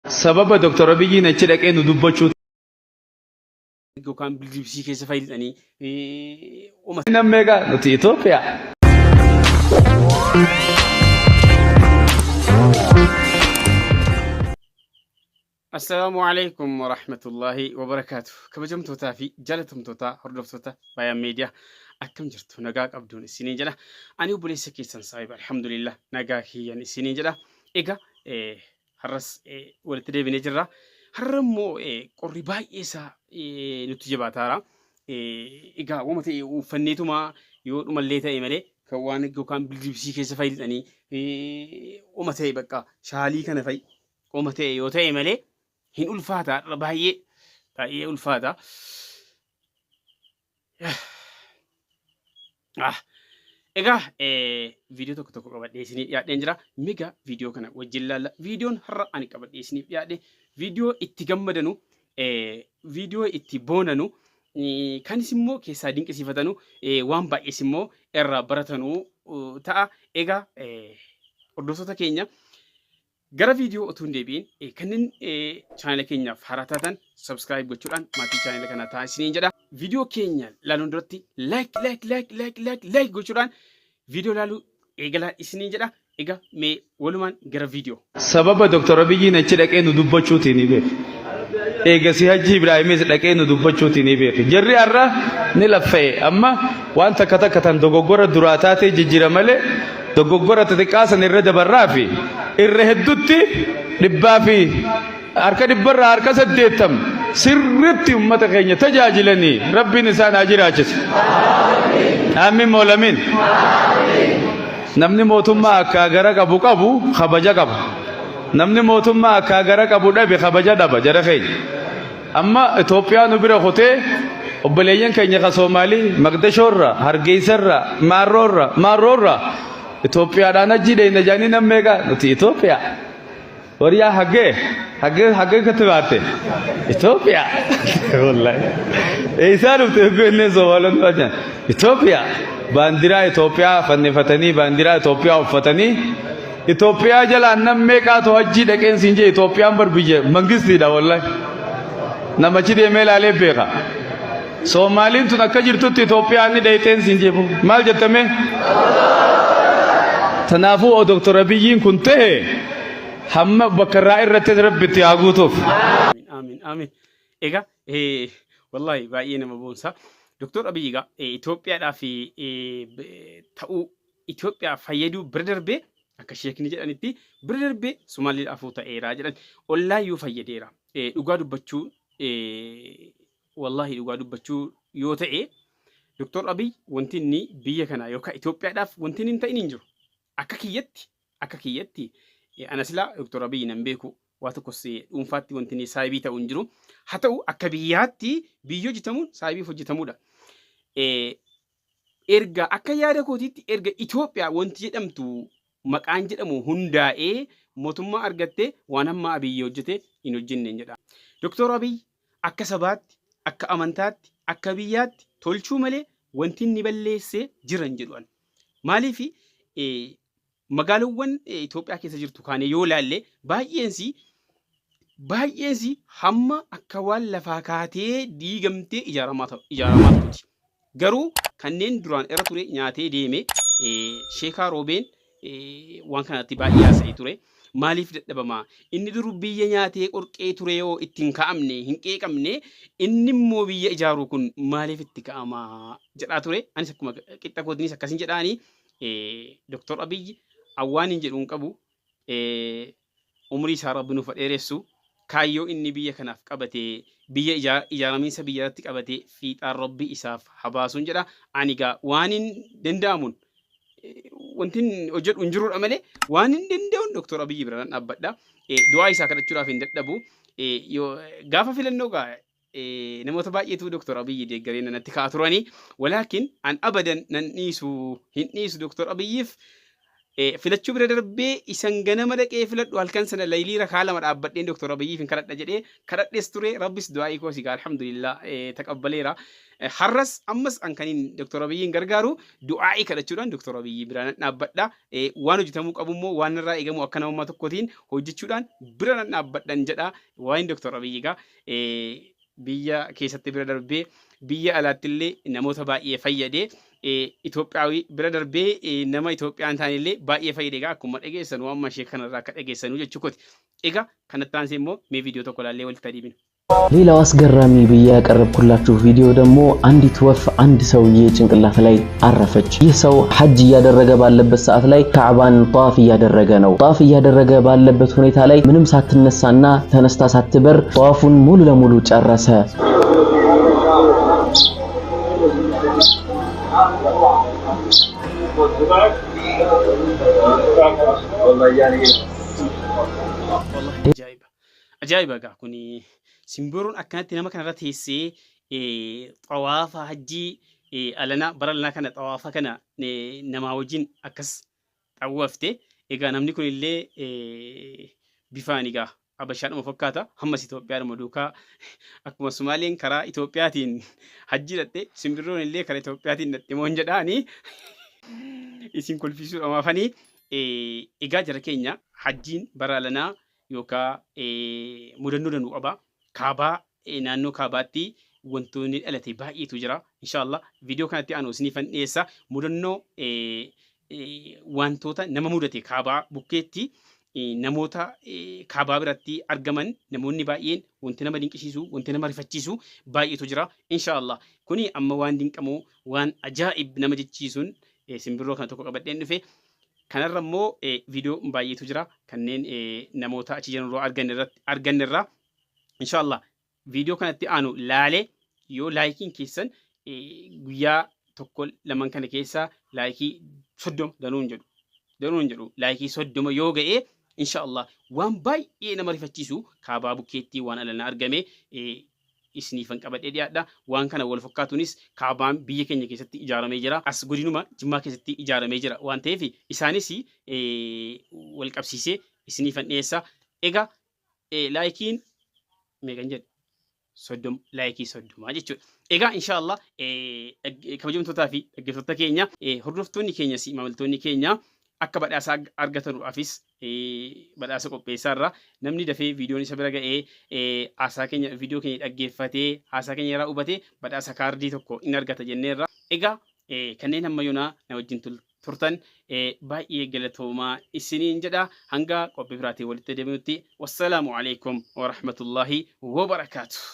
Sababa Dr. Abiyyiin achi dhaqee nu dubbachuu yookaan bilbilsii keessa fayyadanii uma Nam meeqa nuti Itoophiyaa. Assalaamu alaikum warahmatullaahi wabarakaatu. Kabajamtootaa fi jaalatamtoota hordoftoota Bayaan Meediyaa akkam jirtu nagaa qabduun isiniin jedha. Ani obboleessa keessan saahiba alhamdulillah nagaa kiyyan isiniin jedha. Egaa har'as walitti deebinee jirra. Har'a immoo qorri baay'ee isaa nutti jabaataara. Egaa wama ta'e uffanneetuma yoo dhumallee ta'e malee kan waan yookaan bilbilsii keessa fayyadanii wama ta'e bakka shaalii kana fa'i wama ta'e yoo ta'e malee hin ulfaata har'a baay'ee baay'ee ulfaata. Ah, Egaa viidiyoo tokko tokko qabadhee isiniif dhiyaadheen jira. Miga viidiyoo kana wajjin ilaalla. Viidiyoon har'a ani qabadhee isiniif dhiyaadhe viidiyoo itti gammadanu, viidiyoo itti boonanu, kanis immoo keessaa dinqisiifatanu, waan baay'ees immoo irraa baratanu ta'a. Egaa hordoftoota keenya Gara viidiyoo utuu hin deebi'in kanneen chaanela keenyaaf haaraa taatan subscribe gochuudhaan maatii chaanela kanaa ta'aa isiniin jedha. Viidiyoo keenya ilaaluun duratti like like like like like like gochuudhaan viidiyoo ilaaluu eegalaa isiniin jedha. Egaa mee walumaan gara viidiyoo. Sababa Dr. Abiyyiin achi dhaqee nu dubbachuutiin ni beeka. Eegasii Hajji Ibraahimis dhaqee nu dubbachuutiin ni beeka. Jarri har'a ni laffa'e. Amma waan takka takka tan dogoggora duraa taatee jijjiira malee Dogoggora xixiqqaa san irra dabarraa fi irra heddutti dhibbaa fi harka dhibbarraa harka saddeettam sirritti ummata keenya tajaajilanii rabbiin isaan haa jiraachisu. Aamiin moolamiin. Namni mootummaa akkaa gara qabu qabu kabaja qaba. Namni mootummaa akkaa gara qabu dhabe kabaja dhaba jara keenya. Amma Itoophiyaa nu bira kutee obboleeyyan keenya ka Soomaalii Maqdashoorra, Hargeyssarra, Maarroorra, Maarroorra Itoophiyaadhaan hajjii dheeyna jedhanii nam meeqa nuti Itoophiyaa. Wariyaa haggee haggee haggee katti baate Itoophiyaa. Wallahi. Eessaa dhufte hogguu inneen Soomaalonni waan Itoophiyaa. Baandiraa Itoophiyaa fannifatanii baandiraa Itoophiyaa uffatanii Itoophiyaa jalaan nam meeqaatu hajjii dhaqeen siin jee Itoophiyaan bar biyya mangistiidha wallahi. Nama achi deemee ilaalee beeka. Soomaaliin tun akka jirtutti Itoophiyaan ni dhayxeen siin jee maal jettame? Tanaafuu o Doktor Abiyyiin kun ta'e hamma bakka irraa irratti rabbi itti haa guutuuf. Amiin amiin amiin. Egaa wallahi baay'ee nama boonsa. Doktor Abiyyi egaa Itoophiyaadhaaf ta'uu Itoophiyaa fayyaduu bira darbee akka sheekni jedhanitti bira darbee Somaaliidhaafuu ta'eera jedhan. Ollaayyuu fayyadeera. Dhugaa dubbachuu wallaahi dhugaa dubbachuu yoo ta'e Doktor Abiy wanti inni biyya kana yookaan Itoophiyaadhaaf wanti inni hin ta'in hin jiru. Akka kiyyatti akka kiyyatti ana silaa Doktor Abiy nan beeku waa tokkos dhuunfaatti wanti inni saayibii ta'u hin jiru. Haa ta'u akka biyyaatti biyyi hojjetamuun saayibiif hojjetamuudha. Erga akka yaada kootiitti erga Itoophiyaa wanti jedhamtu maqaan jedhamu hundaa'ee mootummaa argattee waan hamma Abiyyi hojjete hin hojjenneen jedha. Doktor Abiy akka sabaatti, akka amantaatti, akka biyyaatti tolchuu malee wanti inni balleesse jira hin jedhu ani. Maaliif magaalawwan Itoophiyaa keessa jirtu kaanee yoo ilaalle baay'eensi baay'eensi hamma akka waan lafaa kaatee diigamtee ijaaramaa ta'u ijaaramaa turuti. Garuu kanneen duraan irra ture nyaatee deeme Sheekaa Roobeen waan kanatti baay'ee haasa'ee ture. Maaliif dadhabamaa? Inni dur biyya nyaatee qorqee ture yoo itti hin ka'amne hin qeeqamne inni immoo biyya ijaaru kun maaliif itti ka'amaa jedhaa ture. Anis akkuma qixxa kootiinis akkasin jedhaanii Dr. Abiyyi awwaan hin jedhu hin qabu. Umrii isaa Rabbi nuuf haa dheeressu. Kaayyoo inni biyya kanaaf qabate, biyya ijaaramiinsa biyya irratti qabate fiixaan Rabbi isaaf haa baasuun jedha. Ani egaa waan hin danda'amuun wanti hin hojjedhu hin jirudha malee waan hin danda'uun Dr. Abiyyi bira nan dhaabbadha. Du'aa isaa kadhachuudhaaf hin dadhabu. Gaafa filannoo gaa namoota baay'eetu Dr. Abiyyi deeggaree natti ka'a turanii. Walaakin an abadan nan dhiisu hin dhiisu Dr. Abiyyiif Filachuu bira darbee isan ganama dhaqee filadhu halkan sana laylii rakaa lama dhaabbadheen Dr. Abiyyiif hin kadhadha jedhee kadhadhes ture. Rabbis du'aa'ii koos egaa alhamdulillah taqabbaleera. Har'as ammas an kaniin Dr. Abiyyiin gargaaru du'aa'ii kadhachuudhaan Dr. Abiyyi bira nan dhaabbadha. Waan hojjetamuu qabu immoo waan irraa eegamu akka namummaa tokkootiin hojjechuudhaan bira nan dhaabbadhan jedha. Waa'een Dr. Abiyyi egaa biyya keessatti bira darbee biyya alaatti illee namoota baay'ee fayyade. Itoophiyaawii bira darbee nama Itoophiyaa hin taane illee baay'ee fayyade. Egaa akkuma dhageessanu amma ishee kanarraa akka dhageessanu jechuu kooti. Egaa kanatti aansee immoo mee viidiyoo tokko ilaallee walitti adeemina. ሌላው አስገራሚ ብዬ ያቀረብኩላችሁ ቪዲዮ ደግሞ አንዲት ወፍ አንድ ሰውዬ ጭንቅላት ላይ አረፈች። ይህ ሰው ሐጅ እያደረገ ባለበት ሰዓት ላይ ካዕባን ጧፍ እያደረገ ነው። ጧፍ እያደረገ ባለበት ሁኔታ ላይ ምንም ሳትነሳና ተነስታ ሳትበር ጧፉን ሙሉ ለሙሉ ጨረሰ። Wallahi ajaa'iba. Ajaa'iba egaa kuni simbiroon akkanatti nama kanarra teessee xawaafa hajjii alanaa bara alanaa kana xawaafa kana namaa wajjin akkas xawwafte. Egaa namni kun illee bifaan egaa Habashaadhuma fakkaata. Hammas Itoophiyaadhuma duukaa akkuma Sumaaleen karaa Itoophiyaatiin hajjii dhaqxe simbirroon illee karaa Itoophiyaatiin dhaqxe moon jedhaani isin kolfisuudha maafanii. Egaa jara keenya hajjiin bara alanaa yookaan mudannoo danuu qaba. Kaabaa naannoo kaabaatti wantoonni dhalate baay'eetu jira. Inshaallah viidiyoo kanatti aanu isiniifan dhiyeessa. Mudannoo wantoota nama mudate kaabaa bukkeetti namoota kaabaa biratti argaman namoonni baay'een wanti nama dinqisiisu wanti nama rifachiisu baay'eetu jira. Inshaallah kuni amma waan dinqamu waan ajaa'ib nama jechiisuun simbirroo kana tokko qabadheen dhufe. Kanarra immoo viidiyoo baay'eetu jira kanneen namoota achi jiran arganne irraa. Inshaallah viidiyoo kanatti aanu laalee yoo laayikiin keessan guyyaa tokko laman kana keessa laayikii 30 danuun jedhu laayikii 30 yoo ga'e inshaallah waan baay'ee nama rifachiisu kaabaa bukkeetti waan alana argame isiniifan qabadhee dhiyaadha. Waan kana wal fakkaatuunis kaabaan biyya keenya keessatti ijaaramee jira. As godinuma Jimmaa keessatti ijaaramee jira waan ta'eef isaanis wal qabsiisee isiniifan dhiyeessa. Egaa laayikiin meeqan jedhe? 30, laayikii 30 jechuudha. Egaa inshaallah kabajamtootaa fi dhaggeeffattoota keenya, hordoftoonni keenyas maamiltoonni keenya akka badhaasa argatanuudhaafis badhaasa qopheessaa irra namni dafee viidiyoon isa bira ga'ee haasaa keenya viidiyoo keenya dhaggeeffatee haasaa keenya irraa hubatee badhaasa kaardii tokko in argata jenneerra. Egaa kanneen hamma yoonaa na wajjin turtan baay'ee galatoomaa isiniin jedha. Hanga qophii biraatiin walitti deebinutti wassalaamu alaikum warahmatullaahi wabarakaatu.